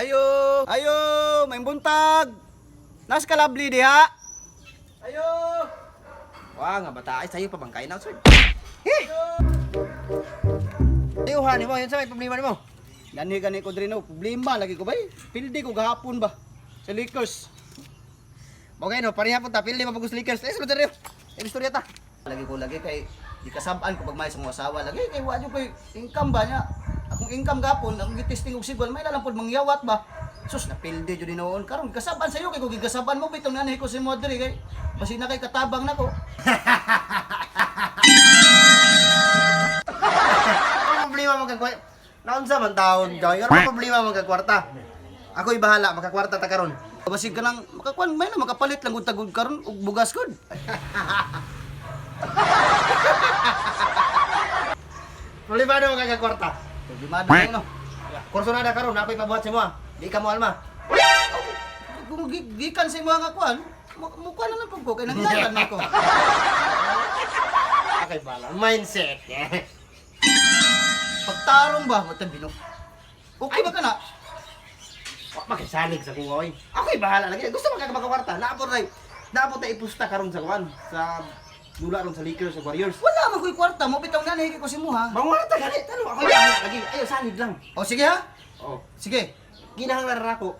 Ayo! Ayo! May buntag! Nas kalabli diha! Ayo! Wah, nga bata ay sayo pa bangkay na sir. Eh! Ayo ha nimo, yun sa may problema nimo. Gani gani ko diri no, problema lagi ko bay. Pildi ko gahapon ba sa Lakers. Okay no, pareha po ta pili mapugos Lakers. Eh, sulod rin. Eh, istorya ta. Lagi ko lagi kay di kasab-an ko pagmay sa mga asawa lagi kay wa jud koy income ba niya. Akong income gapon, akong gitesting og sigwal may lalang pod mangyawat ba. Sus na pildi jud noon karon kasab-an sayo kay kung gigasab-an mo bitong nanay ko si mo diri kay basi na kay katabang nako. Ano problema mo kag Naunsa man taon, Joy? Ano problema mo kag kwarta? Ako'y bahala, makakwarta ta karon. Basig ka lang makakuan may na makapalit lang gud tagud karon og bugas gud. Problema mo kag kwarta. Problemado kayo no. Kurso na na karon, ako'y pabuhat sa mo. Di ka mo alma. Kung gikan sa mga kuan, mukha na lang pud ko kay nanglalan man ko. Ako'y bahala. Mindset. Pagtarong ba matabi no. Okay ba ka na? Wa makisalig sa kuha oy. Ako'y bahala lagi. Gusto mo kag makakwarta? Naabot ray. Naabot ta ipusta karon sa kuan sa dula ron sa Lakers sa Warriors. Wala man ko'y kwarta mo bitaw nanay ko si mo ha. Mangwarta gani tano ako'y bahala lagi. Ayo salig lang. O sige ha. Oh. Sige. Kinahanglan ra ako.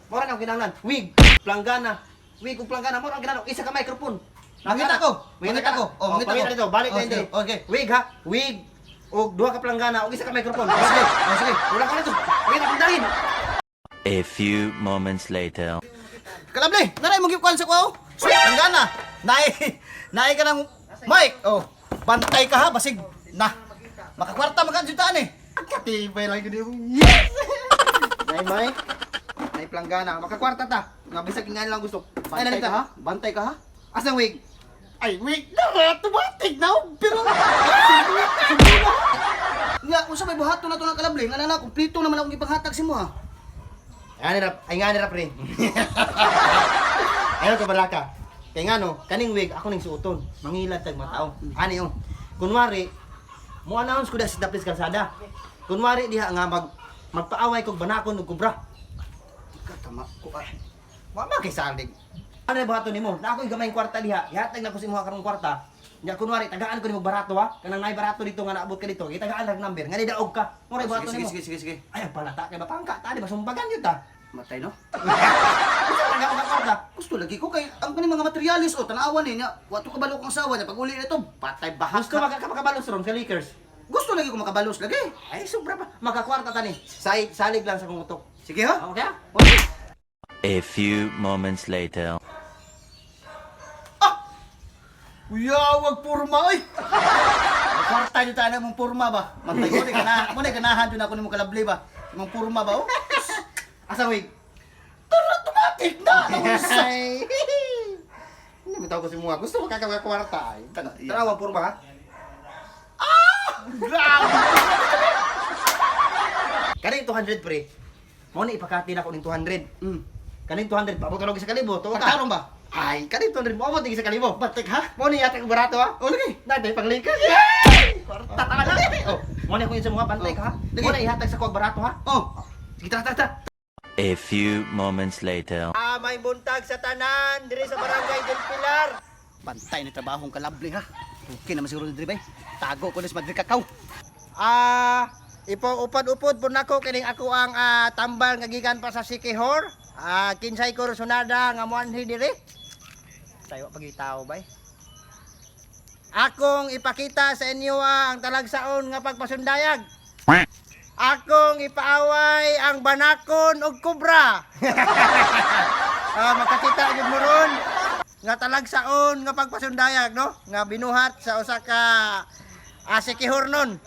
Mora na akong kinahanglan. Wig, planggana. Wig ug planggana mora ang kinahanglan. Isa ka microphone. Mangita ko. Mangita ko. Oh, mangita ko. Dito, balik Oh, na sige. dito. Okay. Wig ha. Wig og duha ka planggana ug isa ka microphone. O, sige. O, sige. Wala ka nito. Wala akong dalhin. A few moments later. Kalable, naray mo gikuan sa kuha. Sweet, ang gana. Naay, naay ka ng mic. Oh, bantay ka ha, basig. Na. Makakwarta man ka jud eh. Katibay lang gud yung yes. Nay mic. Nay planggana. Makakwarta ta. Nga bisag kingan lang gusto. Ay Bantay nalita ka ha? Bantay ka ha? Asang wig? Ay, wait na, automatic na. Pero nga, unsa may buhaton na to ng kalable? Nga na na, kumpleto naman akong ipanghatag si mo ha. Ay nga ay nga nira pre. Ayaw ka balaka. Kay nga no, kaning wig ako ning suoton. Mangilad tag matao. Ani oh. Kunwari, mo announce ko da sa Daplis Kalsada. Kunwari diha nga magpaaway kog banakon og kubra. Katama ko ay. Wa man kay salig. Ano buhaton nimo? Na ako'y gamayng kwarta diha. Ihatag na ko sa imuha karong kwarta. Nya kunwari tagaan ko nimo barato ha. Kanang nay barato dito nga naabot ka dito. Gitagaan lang number. Nga daog ka. Mo ray buhaton Sige, nimo. sige, sige, sige. Ay, ang palata kay mapangka ta di basumbagan gyud ta. Matay no? Gusto lang ka kwarta. Gusto lagi ko kay ang kaning mga materialis o tanawan eh niya. Wa to kabalo kong asawa niya pag uli nito, patay bahak. Gusto makabalos ron sa Lakers. Gusto lagi ko makabalos lagi. Ay, sobra pa. Makakwarta ta ni. Salig, salig lang sa kong utok. Sige ha. Okay? Okay. A few moments later. Ah! Uyawag purma oy. Kwarta jud tayo mong purma ba? Matay mo ni ganahan, mo ni ganahan jud ako nimo kalabli ba? Imong purma ba oh? Asa wig? Tara automatic na. Ay. Hindi mo tawag ko si Mua. Gusto mo kakakwarta ay. Tara, wag purma ha. Grabe. Kaning 200 pre. Mo na ipakati na ko ning 200. Kaning 200 paabot ka sa kalibo. Tuwa ka. Pagtarong ba? Ay, kaning 200 mo abot sa kalibo. Batik ha? Mo ni yata ko barato ha. O lagi. Natay panglikod. Yay! Kwarta ta na. Oh, mo na ko yun sa mga bantay ka ha. Lagi. Mo na ihatag sa kuwag barato ha. Oh. Sige, tara, tara, tara. A few moments later. Ah, may buntag sa tanan diri sa Barangay del Pilar. Bantay ni trabahong kalabli ha. Okay naman siguro ni bay. Tago ko na sa Madrid Kakao. Ah, ipo upod-upod po nako kining ako ang tambal nga gikan pa sa Sikihor. Ah, kinsay ko sunada nga moanhi diri. Tayo pagitaw bay. Akong ipakita sa inyo ang talagsaon nga pagpasundayag. Akong ipaaway ang banakon ug kobra. Makakita gyud mo ron nga talagsaon nga pagpasundayag no nga binuhat sa usa ka Sikihor nun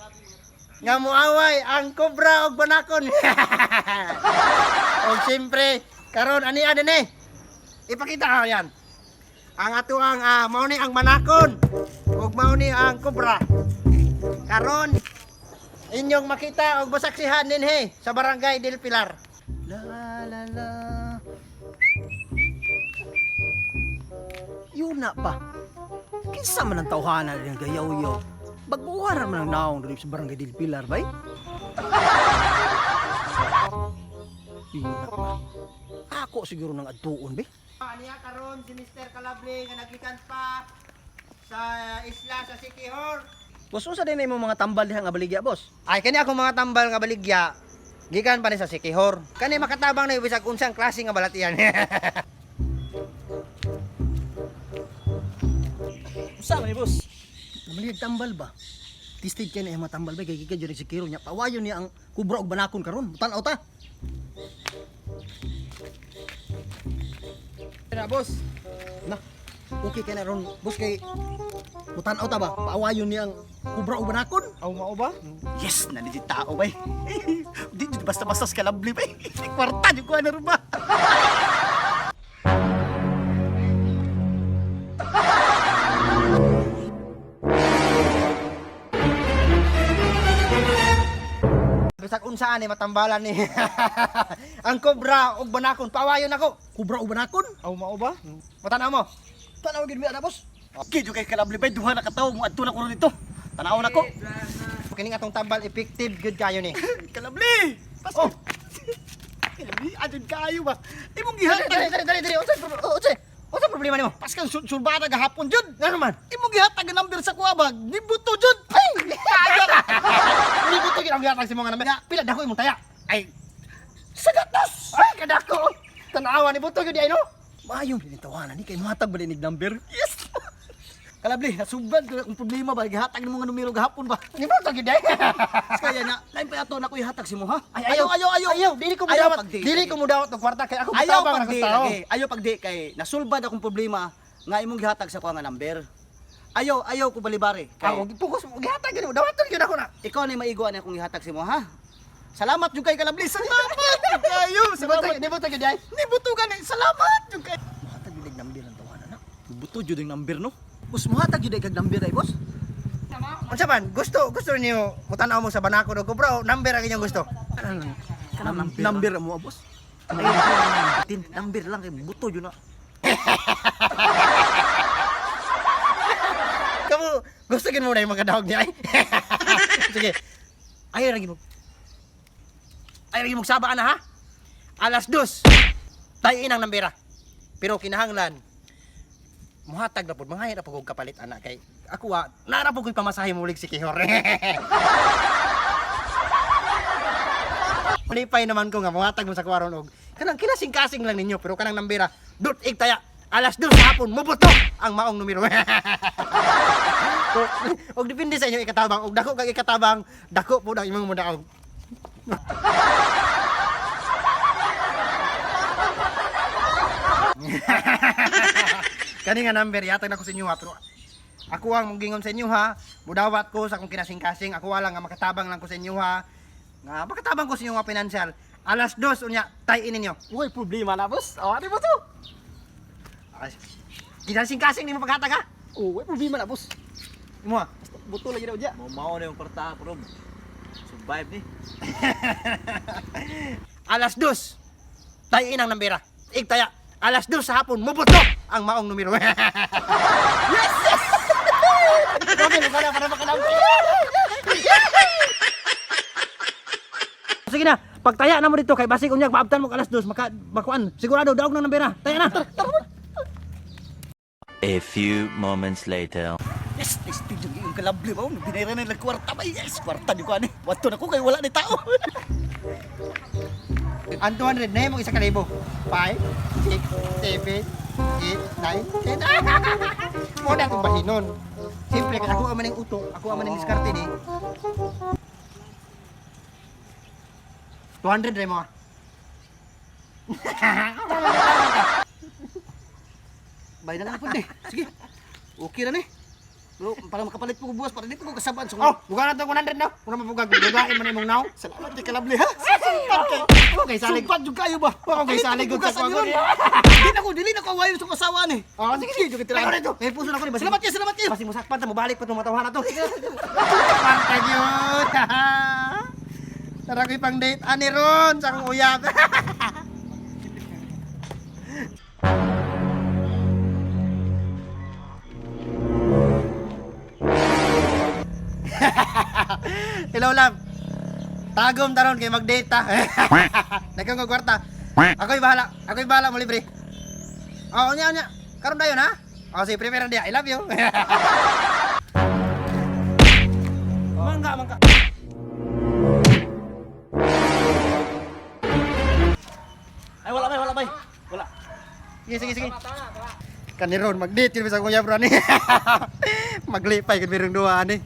nga muaway ang kobra og banakon. Og siyempre karon ani ani. Ipakita ka yan. Ang ato ang mao ni ang banakon ug mao ni ang kobra. Karon inyong makita og masaksihan dinhi sa Barangay del Pilar. La la la. Yun na pa. Kinsa man ang tawhana rin gayaw-yaw. Baguhan ra man ang naong diri sa Barangay Del Pilar, bay. Ina ba? Ako siguro nang adtuon be. Aniya karon si Mr. Kalabli nga nagikan pa sa isla sa Sikihor. Boss, unsa din imong mga tambal diha nga baligya, boss? Ay kani akong mga tambal nga baligya gikan pa ni sa Sikihor. Kani makatabang na bisag unsang klase nga balatian. Unsa man ni boss? Namaligya tambal ba? Tistig kay na imong tambal ba kay gikan jud si Kiro nya. Pawayon niya ang kubra og banakon karon. Tan-aw ta. Na boss. Na. Okay kay na ron, boss kay mutan-aw ta ba? Paawayon niya ang kubra og banakon. Aw mao ba? Yes, na di tao bay. Di jud basta-basta sa kalabli bay. Kwarta jud ko ano ba. Bisag unsa ani matambalan ni. Ang kobra ug banakon pawayon ako. Kubra og banakon? Aw mao ba? Mutanaw mo. Tan-aw gid mi ana, boss. Okay, jud kay kalabli bay duha na ka tawo mo adto na ko ron dito. Tanaw na ko. Kining atong tambal effective gyud kayo ni. Kalabli. Pas. Oh. Kalabli adun kayo ba. Imong Dali gihatag. dali dali dali dali. Unsa unsa unsa problema nimo? Paskan surbada gahapon jud. Ngano man? Imong gihatag ang number sa kuha ba? Nibuto jud. Ay, kaya. Nibuto gyud ang gihatag sa mga naman. Pila dako imong taya. Ay. Sagatos. Ay kadako. Tanawa ni buto gyud ay no. Maayo din tawanan ni kay muhatag ba din number? Yes. Kalabli, nasugdan ko akong problema ba? Gihatag nimo nga numero gahapon ba? Nibuto gyud ay. Kaya na, lain pa ato na ko ihatag si mo ha. Ay, ayaw, ayaw, ayaw. Ayaw, dili ko Ayaw mudawat. pagdi. Dili ko mudawat og kwarta kay ako Ayaw mutabang pagdi, na sa tao. lagi. Ayaw pagdi kay nasulbad akong problema nga imong gihatag sa kuha nga number. Ayaw, ayaw ko balibari. Kay Ako pugos gihatag gyud mo, dawaton gyud ako na. ikaw na maigo ani akong gihatag si mo ha. Salamat jud kay Kalabli. Salamat jud kayo. Salamat. Nibuto gyud ay. Nibuto ka ni. Salamat jud kay. Muhatag jud number ang tawanan na. Buto jud ang number no. Boss, muhatag jud kag number ay, boss. Unsa man, gusto gusto niyo mutanaw mo sa banako og kobra o number ang inyong gusto? Kanang number mo, boss. Tin, number lang kay buto jud na. Kamo gusto gyud mo na yung mga dahog niya ay. Sige. Ayaw ra gyud mo. Ayaw ra gyud mo saba na ha. Alas 2. Tayo inang nambera. Pero kinahanglan muhatag na pud mangayad na pud og kapalit ana kay ako ah, nara pud ko'y pamasahe mo ulig si Kihor. Malipay naman ko nga muhatag mo sa kuwaron og kanang kinasing-kasing lang ninyo pero kanang nambera dut taya alas 2 sa hapon mubuto ang maong numero. So, og depende sa inyo ikatabang og dako kag ikatabang dako pud ang imong mudaog. Kani nga number yatag na ko sa inyo ha pero ako ang mong sa inyo ha. Mudawat ko sa akong kinasing-kasing. Ako wala nga makatabang lang ko sa inyo ha. Nga makatabang ko sa inyo nga financial. Alas 2 unya tay-in ninyo. Uy, problema na, boss. Awa ni boss. oh. Ay, kinasing-kasing nimo paghatag ha. Oh, uy, problema na, boss. Imo ha. Basta buto lagi daw diya. Mao na yung kwarta pero survive ni. Alas 2. Tayo inang nambera. Igtaya. Alas 2 sa hapon mubuto ang maong numero. Yes! Yes! Okay, para para makalangko. Sige na, pagtaya na mo dito kay basig unyag maabtan mo alas 2 maka makuan. Sigurado daog ng nambera. Taya na. A few moments later. Yes, testing jud yung kalabli ba? Binayra na lang kwarta ba? Yes, kwarta jud ko ani. Wadto na ko kay wala ni tao. Ang 200 na mo isa ka libo. 5, 6, 7, 8, 9, 10. Mo na itong bahinon. Siyempre, kay ako ang maning uto, ako ang maning diskarte ni. 200 rin mo ah. Bay na lang po ni. Sige. Okay ra ni. Bro, para makapalit po ko buwas para dito ko kasabaan sa Oh, buka na itong 100 na. Kung naman bugag, bugain mo na imong now. Salamat kay kalabli ha. Sumpat kay. Okay, salig. Sumpat jud kayo ba? Okay, salig gud bugas sa ani kuwan. ron. Di na ko dili na ko awayon sa asawa ni. Oh, sige, sige, jud Tira dito. Eh, puso na ko ni Basig. Salamat kayo, salamat kayo. Basig musakpan ta, mobalik pa itong matawahan na to. Kwarta yun. Tara ko'y pang date. Ani ron sa akong uyab. Hello, love. Tagom taron kay mag-date ta. Daghang kog kwarta. Ako'y bahala. Ako'y bahala mo libre. Oh, unya unya. Karon dayon ha? Oh, sige, prepare na diya. I love you. Mangga, mangga. Ay wala bay, wala bay. Wala. Sige, sige, sige. Kaniron, mag-date yun sa kuya bro ni. Maglipay kun birong duha ani.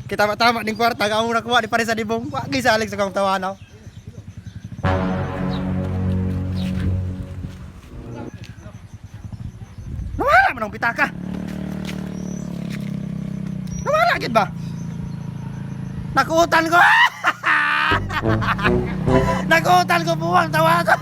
Kita tama ning kwarta ka mo nakuha ni pare sa dibong. Wa gyud salig sa kong tawanaw. Nawala man ang pitaka. Nawala gid ba? Nakuutan ko. Nakuutan ko buwang tawa ko.